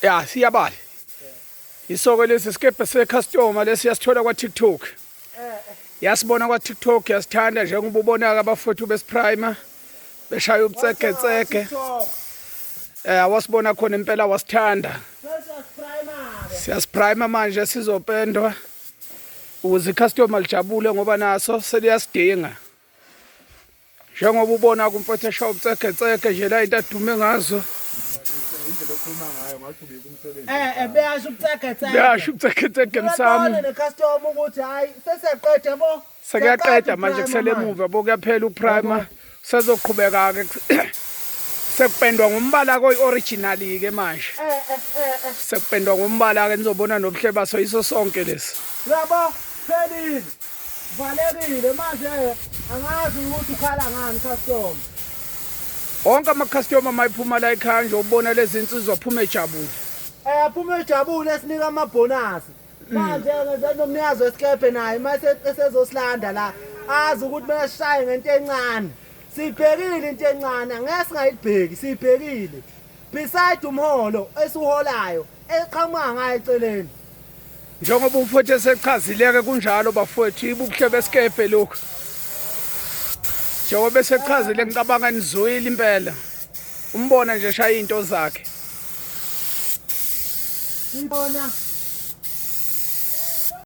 Ya, siyabala. Isoko lesi sikebhe se-customer lesi yasithola kwa-TikTok. Yasibona kwa-TikTok yasithanda njengoba ubona-ke abafowethu besiprimer beshaya ubutsegetsege. Eh wasibona khona impela wasithanda. Siyasiprima manje sizopendwa ukuze icustomer lijabule ngoba naso seliyasidinga. Njengoba ubona kumfowethu eshaya ubutsegetsege nje la into adume ngazo. Indlela okhuluma ngayo ngathi ubika umsebenzi. Eh eh beyasho ubutsegetsege. Beyasho ubutsegetsege msamo. Uyabona necustomer ukuthi hayi sesiyaqeda yabo. Sekuyaqeda manje kusele emuva bo kuyaphela uprimer. Sezoqhubeka ke sekupendwa ngombala koyi original ke manje. Eh eh eh. eh. Sekupendwa ngombala ke nizobona nobuhle baso yiso sonke lesi. Uyabo phelile. Valekile manje angazi ukuthi ukhala ngani customer. Wonke ama customer mayiphuma la ekhaya nje ubona lezi insizwa aphuma ejabule. Eh aphuma ejabule esinika ama bonus. Manje ngenze nomnikazi wesikebhe naye mase esezosilanda la azi ukuthi meshaye ngento encane. Sibhekile into encane angeke singayibheki sibhekile. Beside umholo esiwuholayo eqhamuka ngayo eceleni. Njengoba umfowethu esechazile-ke kunjalo bafowethu ibubuhle besikebhe lokhu. Njengoba esechazile ngicabanga nizwile impela. Umbona nje shaya into zakhe. Sibona